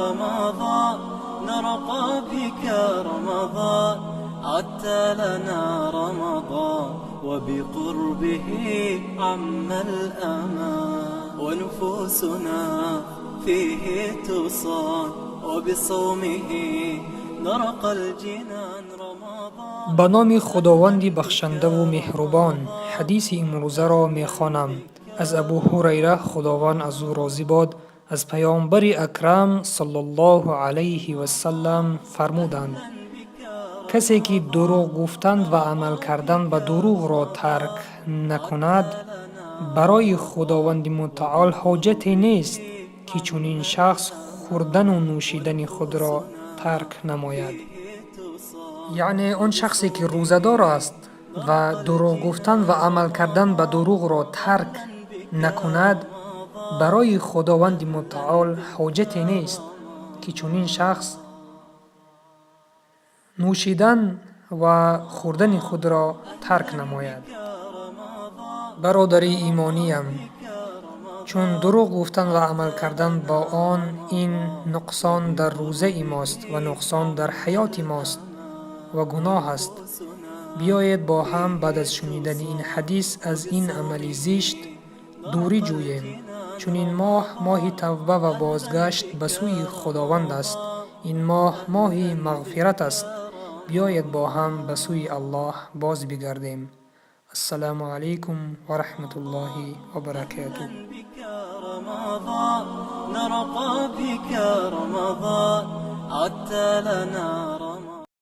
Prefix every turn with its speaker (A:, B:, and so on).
A: رمضان، نرقى بك رمضان، عدت لنا رمضان، وبقربه عم الأمان، ونفوسنا فيه تصان، وبصومه نرقى الجنان رمضان.
B: Ба номи Худованди бахшандаву меҳрубон. Ҳадиси имрӯзаро мехонам. Аз Абу Ҳурайра, Худованд аз ӯ розӣ бод, аз Паёмбари Акрам саллаллоҳу алайҳи васаллам фармуданд: «Касе ки дурӯғ гуфтан ва амал кардан ба дурӯғро тарк накунад, барои Худованди Мутаол ҳоҷате нест, ки чунин шахс хӯрдану нӯшидани худро тарк намояд». Яъне он шахсе ки рӯзадор аст ва дурӯғ гуфтан ва амал кардан ба дурӯғро тарк накунад, барои Худованди Мутаол ҳоҷате нест, ки чунин шахс нӯшидан ва хӯрдани худро тарк намояд. Бародари имониям, чун дурӯғ гуфтан ва амал кардан бо он ин нуқсон дар рӯзаи мост ва нуқсон дар ҳаёти мост ва гуноҳ аст. Биёед, бо ҳам баъд аз шунидани ин ҳадис аз ин амали зишт дурӣ ҷӯем, чун ин моҳ моҳи тавба ва бозгашт ба сӯи Худованд аст. Ин моҳ моҳи мағфират аст. Биёед, бо ҳам ба сӯи Аллоҳ боз бигардем. Ассалому алайкум ва раҳматуллоҳи ва баракатуҳ.
A: بك رمضان، نرقى بك رمضان، عدت لنا.